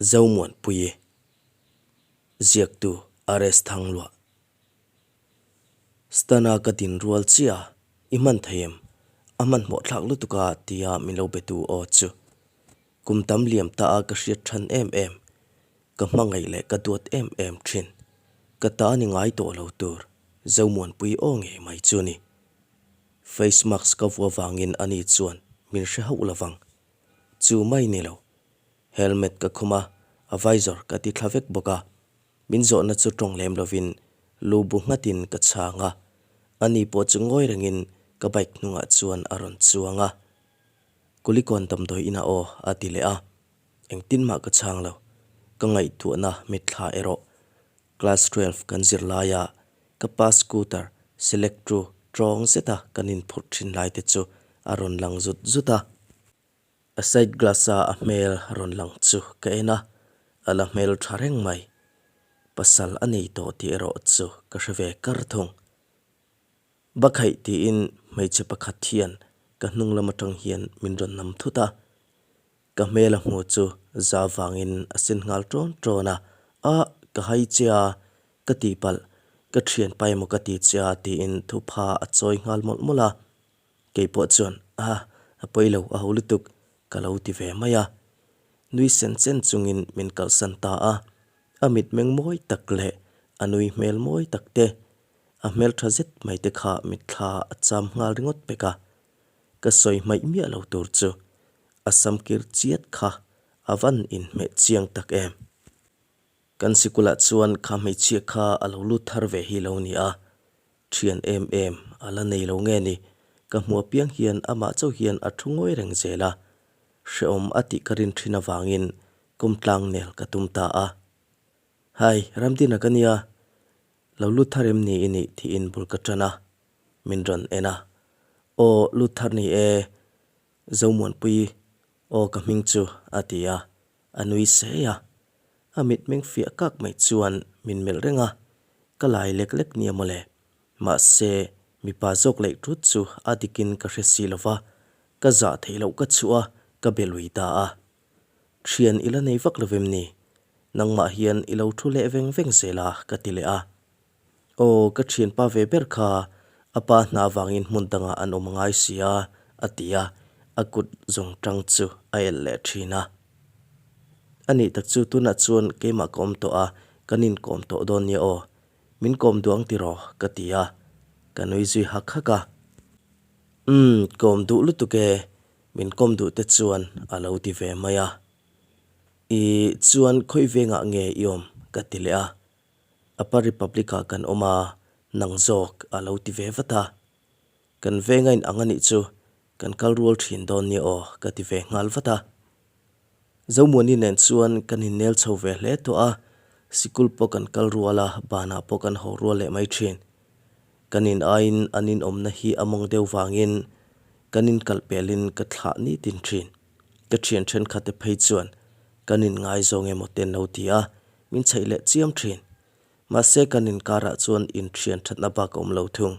Zomuanpuii Ziaktu RS Thangluah Stana ka din rual chiah a, i hman thei em? A hmanhmawh thlak lutuk a tia min lo betu aw chu. Kum tam liam ta a ka hriat than em em, ka hmangaih leh ka duat em em thin. Ka ta ni ngai tawh lo tur Zomuanpuii aw ngei mai chu ni. Face mask ka vua vangin ani chuan min hre hauh lovang. Chu mai ni lo. Helmet ka khum a, a visor ka ti thla vek bawk a. Min zawhna chu tawng lem lovin lu bu nghatin ka chhang a. Ani pawh chu ngawi rengin ka bike hnungah chuan a rawn chuang a. Kulikawn damdawi inah aw a ti leh a. Engtin mah ka chhang lo. Ka ngaihtuahna mitthla erawh class 12 kan zir laia ka pa scooter Selectro tawng zeta kan inphurh thin lai te chu a rawn lang zut zut a. A side glass a a hmel rawn lang chu ka en a, a la hmel tha reng mai. Pasal a nei tawh tih erawh chu ka hre ve kar thung. Bakhaih tiin hmeichhe pakhat hian ka hnung lam atang hian min rawn nam thut a. Ka hmel a hmu chu za vangin a sen nghal tawn tawn a, Ah ka hai che a, ka tihpalh, ka thianpa emaw ka ti che a tiin thupha a chawi nghal mawlh mawlh a. Kei pawh chuan, A, a pawi lo, a ho lutuk, ka lo ti ve mai a. Nui sen chen chungin min kalsan ta a. A mitmeng mawi tak leh a nui hmel mawi tak te, a hmeltha zet mai te kha mitthla a cham nghal ringawt pek a. Ka sawi hmaih miah lo tur chu a samkir chiat kha a van inhmeh chiang tak em. Kan sikulah chuan kha hmeichhia kha a lo lut thar ve hi lo ni a, Thian em em, a la nei lo nge ni? Ka hmu apiang hian amah chauh hian a thu ngawi reng zel a. Hrehawm a tih ka rin thin avangin kawmtlang nel ka tum ta a. Hai, Ramdina ka nia, lo lut thar em ni i nih tiin bul ka tan a. Min rawn en a. Aw, lut thar ni e, Zomuanpui, aw ka hming chu, a ti a. A nui sei a. A mitmeng fiah kak mai chuan min melh reng a, ka lai lek lek nia mawle. Mahse, mipa zawk leih tut chu a dikin ka hre si lo va, ka zah theih loh ka chhuah a, ka be lui ta a. Thian i la nei vak lo vem ni? Nangmah hian i lo thu leh veng veng zel a, ka ti leh a. Aw, ka thianpa ve ber kha, a pa hna avangin hmun dangah an awm angai si a, a ti a, a kut zawng tang chu a elh leh thin a. A nih tak chu tunah chuan keimah ka awm tawh a, kan inkawm tawh dawn nia aw. Min kawm duang tiraw? ka ti a, ka nui zui hak hak a. Umm, kawm duh lutuk e, min kawm duh te chuan a lo ti ve mai a. I chuan khawi vengah nge i awm? ka ti leh a. Upper Republic ah kan awm a, nang zawk a lo ti ve vat a. Kan veng a inang a nih chu, kan kal rual thin dawn nia aw ka ti ve nghal vat a. Zomuani nen chuan kan innel chho ve hle tawh a, sikul pawh kan kal rual a, banah pawh kan haw rual leh mai thin. Kan in aiin an inawmna hi a mawng deuh vangin kan inkalh pelin ka thlah nitin thin. Ka thian thenkhat te phei chuan kan inngaizawng emaw te an lo ti a, Min chheih leh chiam thin. Mahse kan inkarah chuan inthian thatna bak a awm lo thung.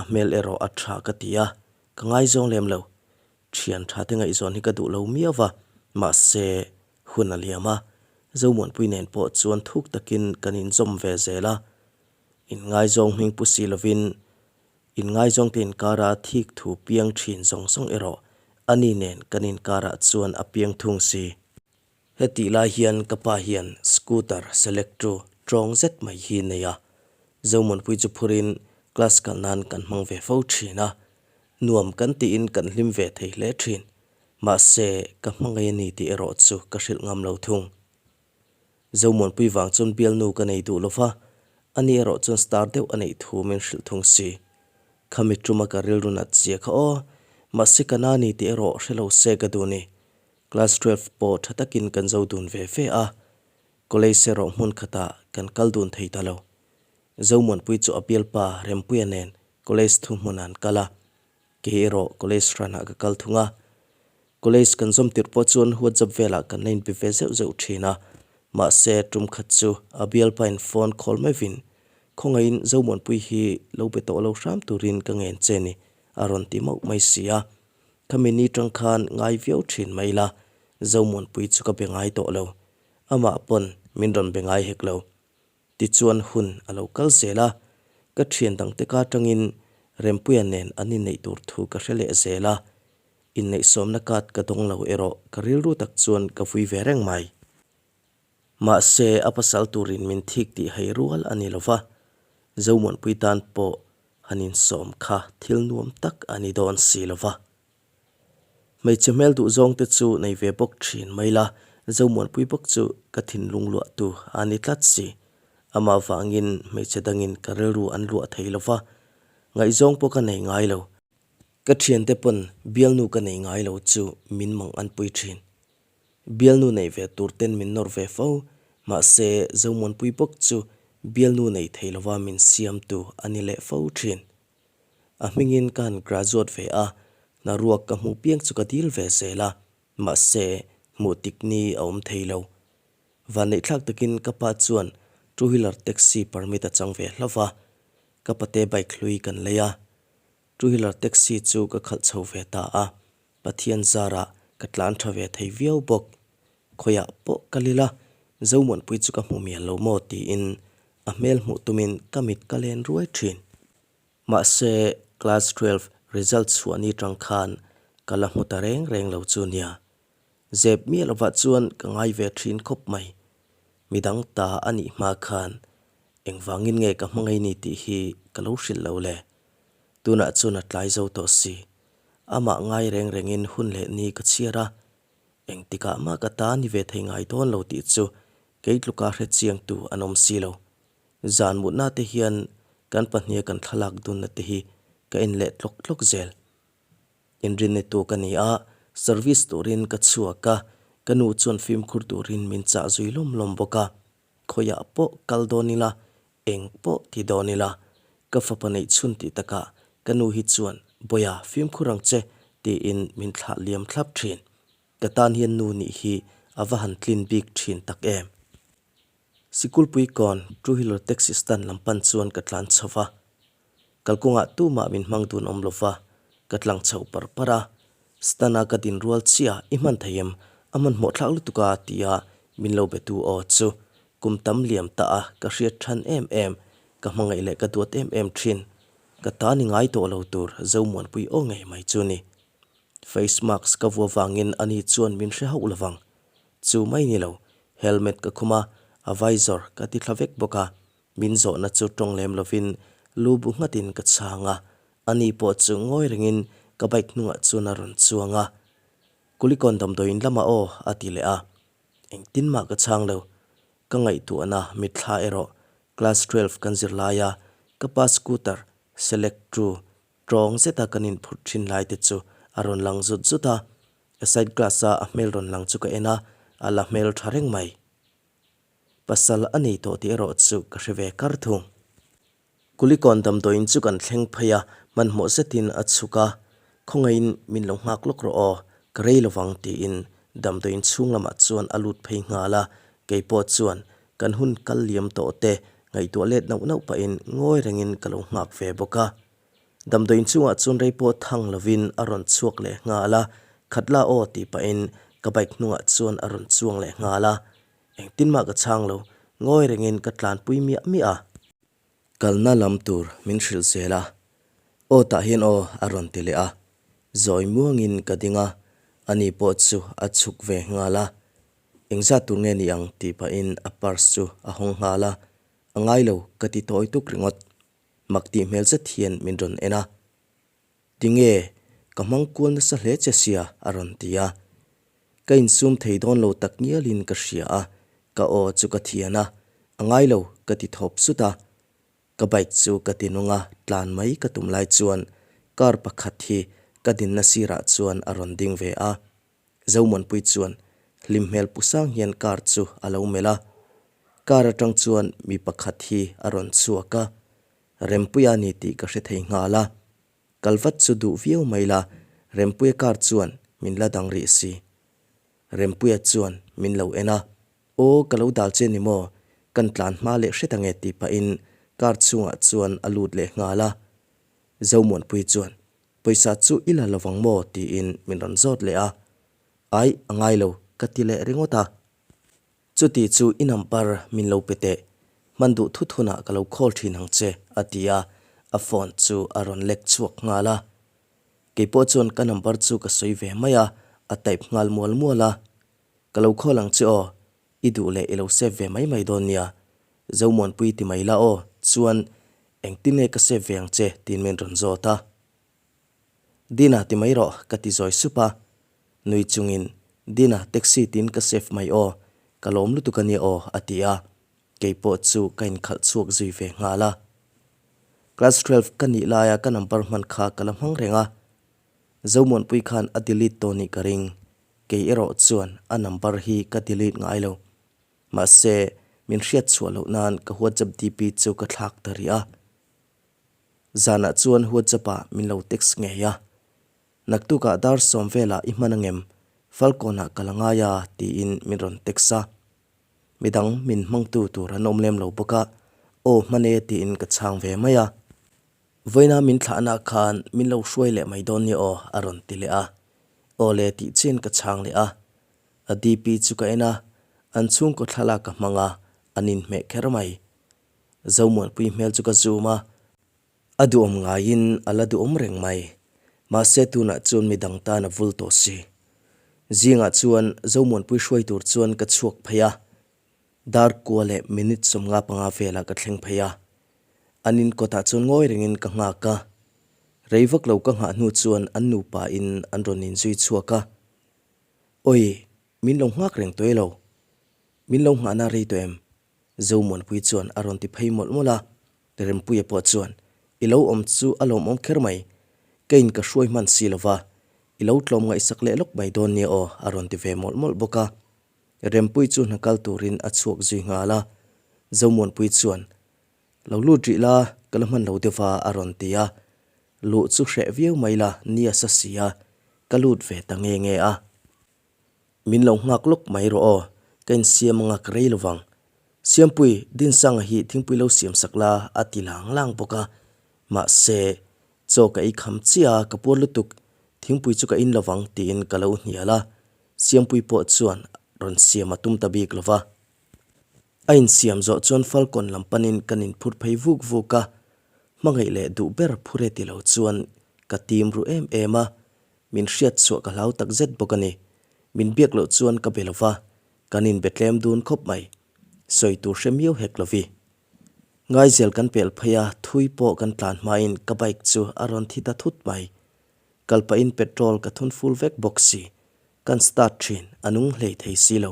A hmel erawh a tha ka ti a, ka ngaizawng lem lo. Thian tha te ngaihzawn hi ka duh lo miau va, mahse hun a liam a, Zomuanpui nen pawh chuan thuk takin kan inzawm ve zel a. Inngaizawng hming pu si lovin inngaizawngte inkara thik thu piang thin zawng zawng erawh ani nen kan inkarah chuan a piang thung si. Hetih lai hian ka pa hian scooter Selectro tawng zet mai hi nei a, Zomuanpui chu phurin class kal nan kan hmang ve fo thin a, nuam kan tiin kan hlim ve thei hle thin. Mahse, ka hmangaih a ni tih erawh chu ka hrilh ngam lo thung. Zomuanpui vang chuan bialnu ka nei duh lova, ani erawh chuan star deuh a neih thu min hrilh thung si. Khami tuma ka rilru nat zia kha aw, mahse ka na ni tih erawh hre lo se ka duh ni. Class 12 pawh tha takin kan zo dun ve ve a, college erawh hmun khatah kan kal dun thei ta lo. Zomuanpui chu a bialpa Rempuia nen college thu hmunah an kal a, kei erawh college hranah ka kal thung a. College kan zawm tirh pawh chuan WhatsApp velah kan la inpe ve zeuh zeuh thin a, mahse tum khat chu a bialpa in phone call maivin khawngaihin Zomuanpui hi lo be tawh lo hram turin ka ngen che ni a rawn ti mauh mai si a. Khami ni tang khan ngai viau thin mai la, Zomuanpui chu ka be ngai tawh lo. Amah pawn min rawn be ngai hek lo. Tichuan hun a lo kal zel a, ka thian dangte ka atangin Rempuia nen an inneih tur thu ka hre leh zel a, inneihsawmna card ka dawng lo erawh ka rilru tak chuan ka vui ve reng mai. Mahse a pasal turin min thik tih hei rual a ni lo va, Zomuanpui tan pawh han insawm kha thil nuam tak a ni dawn si lo va. Hmeichhe hmel duh zawng te chu nei ve bawk thin mai la, Zomuanpui bawk chu ka thinlung luahtu a ni tlat si. Amah vangin hmeichhe dangin ka rilru an luah thei lo va, ngaihzawng pawh ka nei ngai lo. Ka thiante pawn bialnu ka nei ngai lo chu min mang an pui thin. Bialnu nei ve tur ten min nawr ve fo, mahse Zomuanpui bawk chu bialnu nei thei lova min siamtu a ni leh fo thin. A hmingin ka han graduate ve a, hna ruak ka hmuh piang chu ka dil ve zel a, mahse hmuh tik ni a awm thei lo. Vanneihthlak takin ka pa chuan two wheeler taxi permit a chang ve hlauh va, ka pate bike hlui kan lei a, two wheeler taxi chu ka khalh chho ve ta a, Pathian zarah ka tlan tha ve thei viau bawk. Khawiah pawh ka lil a, Zomuanpui chu ka hmu mial lo maw tiin a hmel hmuh tumin ka mit ka len ruai thin. Mahse, class 12 result chhuah ni tang khan ka la hmu ta reng reng lo chu nia. Zep miah lovah chuan ka ngai ve thin khawp mai. Midang ta a nih hma khan engvangin nge ka hmangaih ni tih hi ka lo hrilh lo le. Tunah chuan a tlai zo tawh si. Amah ngai reng rengin hun leh ni ka chhiar a, engtikah mah ka ta ni ve thei ngai dawn lo tih chu kei tluka hre chiangtu an awm si lo. Zan mutna te hian kan pahniha kan thlalak dunna te hi ka en leh tlawk tlawk zel. Inrinni tu ka ni a, service turin ka chhuak a, ka nu chuan fimkhur turin min chah zui lawm lawm bawk a. Khawiah pawh kal dawn ila, eng pawh ti dawn ila, ka fapa neih chhun tih takah ka nu hi chuan Bawia fimkhur ang che tiin min thlah liam thlap thin. Ka tan hian nu nih hi a va han tlin bik thin tak em. Sikulpui kawn two wheeler taxi stand lam pan chuan ka tlan chho va. Kalkawngah tumah min hmang dun awm lova, ka tlang chho par par a. Stand a ka din rual chiah i hman thei em? A hmanhmawh thlak lutuk a tia min lo betu aw chu kum tam liam ta a ka hriat than em em, ka hmangaih leh ka duat em em thin. Ka ta ni ngai tawh lo tur Zomuanpui aw ngei mai chu ni. Face mask ka vua vangin ani chuan min hre hauh lovang. Chu mai ni lo, helmet ka khum a, a visor ka ti thla vek bawk a, min zawhna chu tawng lem lovin lu bu nghatin ka chhang a, ani pawh chu ngawi rengin ka bike hnungah chuan a rawn chuang a. Kulikawn damdawiin lamah aw a ti leh a, engtin mah ka chhang lo. Ka ngaihtuahna mitthla erawh class 12 kan zir laia ka pa scooter select tu tawng zeta kan inphurh thin lai te chu a rawn lang zut zut a, A side glass a a hmel rawn lang chu ka en a, a la hmel tha reng mai. Pasal a nei tawh tih erawh chu ka hre ve kar thung. Kulikawn damdawiin chu kan thleng phei a, hmanhmawh zetin a chhuk a, Khawngaihin min lo nghak lawk rawh aw, ka rei lovang tiin damdawiin chhung lamah chuan a lut phei nghal a, keipawh chuan kan hun kal liam tawh te ngaihtuah let nauh nauh pahin ngawi rengin ka lo nghak ve bawk a. Damdawiin chungah chuan rei pawh thang lovin a rawn chhuak leh nghal a, Khatla aw tih pahin ka bike hnungah chuan a rawn chuang leh nghal a. Engtin mah ka chhang lo, ngawi rengin ka tlanpui miah miah a. Kalna lam tur min hrilh zel a, Aw tah hian aw a rawn ti leh a. Zawi muangin ka ding a, ani pawh chu a chhuk ve nghal a. Engzat tur nge ni ang tih pahin a purse chu a hawng nghal a, A ngai lo ka ti tawi tuk ringawt. Mak tih hmel zet hian min rawn en a, Tinge, ka hmang kual nasa hle che sia a rawn ti a. Ka insum thei dawn lo tak ngialin ka hria a, ka aw chu ka thian a, A ngai lo ka ti thawp sut a. Ka bike chu ka ti nung a, tlan mai ka tum lai chuan car pakhat hi ka dinna sirah chuan a rawn ding ve a. Zomuanpui chuan hlim hmel pu sang hian car chu a lo melh a. Car atang chuan mi pakhat hi a rawn chhuak a, Rempuia a ni tih ka hre thei nghal a. Kal vat chu duh viau mai la, Rempuia car chuan min la dang rih si. Rempuia chuan min lo en a, Aw ka lo dal che ni maw, kan tlan hma leh hret ange tih pahin car chhungah chuan a lut leh nghal a. Zomuanpui chuan Pawisa chu i la lovang maw? tiin min rawn zawt leh a. Aih, a ngai lo, ka ti leh ringawt a. Chuti chu i number min lo pe teh, hman duh thut hunah ka lo call thin ang che, a ti a, a phone chu a rawn lek chhuak nghal a. Kei pawh chuan ka number chu ka sawi ve mai a, a type nghal mual mual a. Ka lo call ang che aw, i duh leh i lo save ve mai mai dawn nia. Zomuanpui ti mai la aw, chuan engtin nge ka save ve ang che tiin min rawn zawt a. Dina ti mai rawh ka ti zawi sup a, nui chungin Dina taxi tiin ka save mai aw, ka lawm lutuk a nia aw a ti a, kei pawh chu ka inkhalh chhuak zui ve nghal a. Class 12 ka nih laia ka number hman kha ka la hmang reng a, Zomuanpui khan a delete tawh nih ka ring, kei erawh chuan a number hi ka delete ngai lo. Mahse, min hriat chhuah loh nan ka WhatsApp DP chu ka thlak ta rih a. Zanah chuan WhatsApp ah min lo text ngei a, Naktukah dar sawm velah i hman angem? Falkawnah ka la ngai a tiin min rawn text a. Midang min hmangtu tur an awm lem lo bawk a, aw hman e tiin ka chhang ve mai a. Vawiina min thlahna khan min lo hruai leh mai dawn nia aw a rawn ti leh a. Aw le tih chian ka chhang leh a. A DP chu ka en a, an chhungkaw thlalak ka hmang a, an inhmeh kher mai. Zomuanpui hmel chu ka zoom a, a duhawm ngaiin a la duhawm reng mai. Mahse tunah chuan midang tan a vul tawh si. Zingah chuan Zomuanpui hruai tur chuan ka chhuak phei a, dar kua leh minute 55 velah ka thleng phei a. An in kawtah chuan ngawi rengin ka nghak a, rei vak lo ka nghah hnu chuan an nupa in an rawn inzui chhuak a. Awi, min lo nghak reng tawh elo? Min lo nghahna rei tawh em? Zomuanpui chuan a rawn ti phei mawlh mawlh a, Rempuia pawh chuan, I lo awm chu a lawmawm kher mai, ka in ka hruai hman si lo va, i lo tlawm ngaihsak leh lawk mai dawn nia aw a rawn ti ve mawlh mawlh bawk a. Rempuii chu hna kal turin a chhuak zui nghal a, Zomuanpui chuan, Lo lut rih la, ka la hman lo deuh va a rawn ti a, luh chu hreh viau mai la ni a sa si a, ka lut ve ta nge nge a. Min lo nghak lawk mai rawh aw, ka insiam anga ka rei lovang. Siampui, Dinsanga hi thingpui lo siam sak la a ti lang lang bawk a. Mahse, chaw ka ei kham chiah a, ka puar lutuk, thingpui chu ka in lovang tiin ka lo hnial a. Siampui pawh chuan rawn siam a tum ta bik lova. A insiam zawh chuan Falcon lam panin kan inphur phei vuk vuk a, hmangaih leh duh ber phur e ti lo chuan ka tim ru em em a. Min hriat chhuah ka hlau tak zet bawk a ni. Min biak loh chuan ka be lo va, kan inbe tlem dun khawp mai. Sawi tur hre miau hek lo vi. Ngaizel kan pel phei a, thui pawh kan tlan hmain ka bike chu a rawn thi ta thut mai. Kal pahin petrol ka thun full vek bawk si. Kan start thin, a nung hlei thei si lo.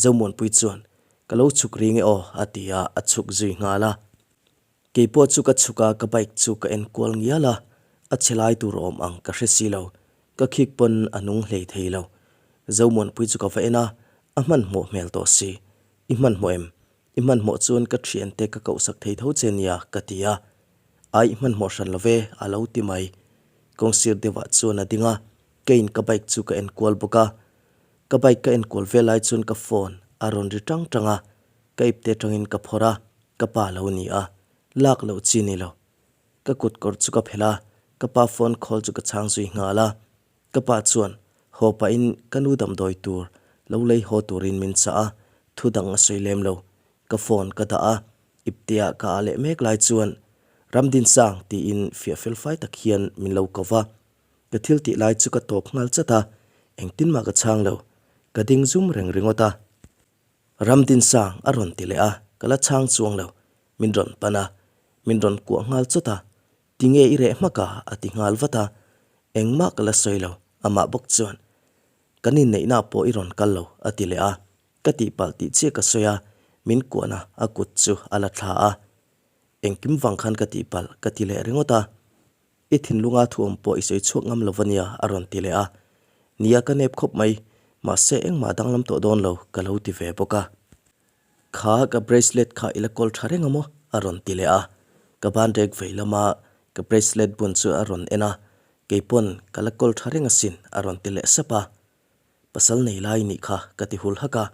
Zomuanpui chuan, Ka lo chhuk ring e aw, a ti a, a chhuk zui nghal a. Kei pawh chu ka chhuk a, ka bike chu ka en kual ngial a, a chhe lai tur awm ang ka hre si lo, ka khik pawn a nung hlei thei lo. Zomuanpui chu ka va en a, a hmanhmawh hmel tawh si. I hmanhmawh em? I hmanhmawh chuan ka thiante ka kohsak thei tho che nia, ka ti a. Ai, i hmanhmawh hran lo ve, a lo ti mai. Kawngsir deuhah chuan a ding a, keiin ka bike chu ka en kual bawk a. Ka bike ka en kual vel lai chuan ka phone a rawn ri tang tang a, ka ipte atangin ka phawrh a, ka pa lo ni a, lak loh chi ni lo. Ka kut kawr chu ka phelh a, ka pa phone call chu ka chhang zui nghal a. Ka pa chuan haw pahin ka nu damdawi tur lo lei haw turin min chah a, thu dang a sawi lem lo. Ka phone ka dah a, ipteah ka ah leh mek lai chuan Ramdinsang tiin fiah fel fai tak hian min lo ko va. Ka thil tih lai chu ka tawp nghal chat a, engtin mah ka chhang lo. Ka ding zum reng ringawt a. Ramdinsang a rawn ti leh a, ka la chhang chuang lo. Min rawn pan a, min rawn kuah nghal chawt a, Tinge i reh hmak a? a ti nghal vat a, engmah ka la sawi lo, amah bawk chuan, Kan inneihna pawh i rawn kal lo, a ti leh a, ka tihpalh tih chiah ka sawi a, min kuahna a kut chu a la thla a, Engkim vang khan ka tihpalh, ka ti leh ringawt a. I thinlunga thu awm pawh i sawi chhuak ngam lo va nia, a rawn ti leh a. Nia ka nep khawp mai, mahse engmah danglam tawh dawn lo, ka lo ti ve bawk a. Kha ka bracelet kha i la kawl tha reng a maw? a rawn ti leh a. Ka banrek vei lama ka bracelet bun chu a rawn en a, kei pawn ka la kawl tha reng asin, a rawn ti leh sap a. Pasal nei lai nih kha ka ti hul hak a.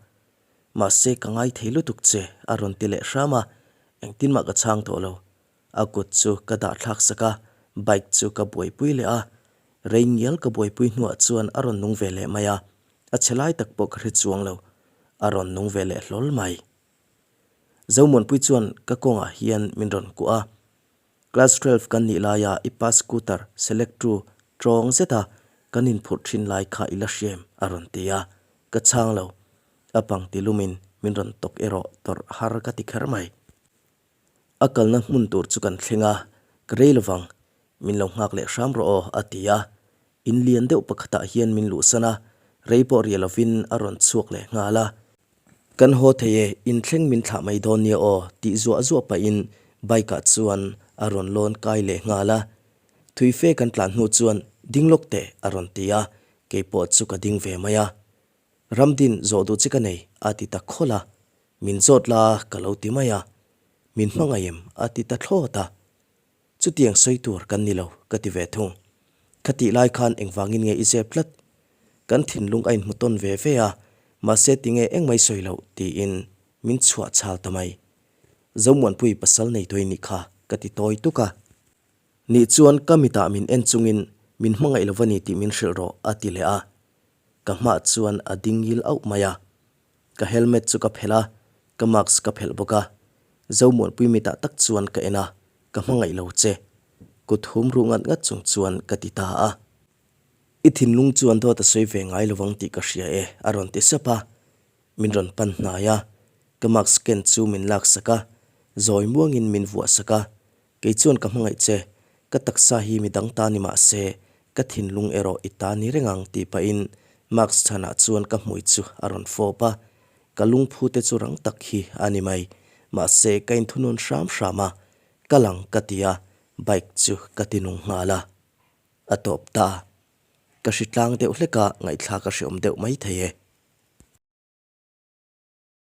Mahse ka ngai thei lutuk che, a rawn ti leh hram a, engtin mah ka chhang tawh lo. A kut chu ka dah thlak sak a, bike chu ka buaipui leh a. Rei ngial ka buaipui hnuah chuan a rawn nung ve leh mai a, a chhe lai tak pawh ka hre chuang lo. a rawn nung ve leh hlawl mai. Zomuanpui chuan ka kawngah hian min rawn kuah a, Class 12 kan nih laia i pa scooter Selectru tawng zeta kan inphurh thin lai kha i la hriam a rawn ti a, ka chhang lo. A pangti lumin min rawn tawk erawh tawrh har ka ti kher mai. A kalna hmun tur chu kan thleng a, ka rei lovang, min lo nghak leh hram rawh aw a ti a. In lian deuh pakhatah hian min luhsan a, rei pawh ria lovin a rawn chhuak leh nghal a. Kan haw thei e, inthleng min thlah mai dawn nia aw tih zuah zuah pahin bike ah chuan a rawn lawn kai leh nghal a. Thui fe kan tlan hnu chuan ding lawk teh a rawn ti a, keipawh chu ka ding ve mai a. Ramdin zawh duh che ka nei a ti ta khawlh a, min zawt la ka lo ti mai a, min hmangaih em a ti ta thlawt a. Chutiang sawi tur kan ni lo ka ti ve thung. Khatih lai khan engvangin nge i zep tlat? Kan thinlung a inhmu tawn ve ve a, mahse tinge engmai sawi loh tiin min chhuah chhal ta mai. Zomuanpui pasal nei tawih nih kha ka ti tawi tuk a. Nih chuan ka mitah min en chungin min hmangaih lo va ni tih min hrilh rawh a ti leh a. Ka hmah chuan a ding ngil auh mai a. Ka helmet chu ka phelh a, ka mask ka phelh bawk a. Zomuanpui mitah tak chuan ka en a, ka hmangaih lo che. Kut hum ruh ngat ngat chung chuan ka ti ta a. I thinlung chuan dawt a sawi ve ngai lovang tih ka hria e, a rawn ti sap a. Min rawn pan hnai a, ka mask ken chu min laksak a, zawi muangin min vuahsak a. Kei chuan ka hmangaih che, ka taksa hi midang ta ni mah se, ka thinlung erawh i ta ni reng ang tih pahin mask chhanah chuan ka hmui chu a rawn fawp a. Ka lungphu te chu rang tak hi a ni mai. Mahse, ka inthunun hram hram a, ka lang ka ti a, bike chu ka ti nung nghal a. A tawp ta. Ka hri tlang deuh hlek a, ngaihthlak a hreawm deuh mai thei e.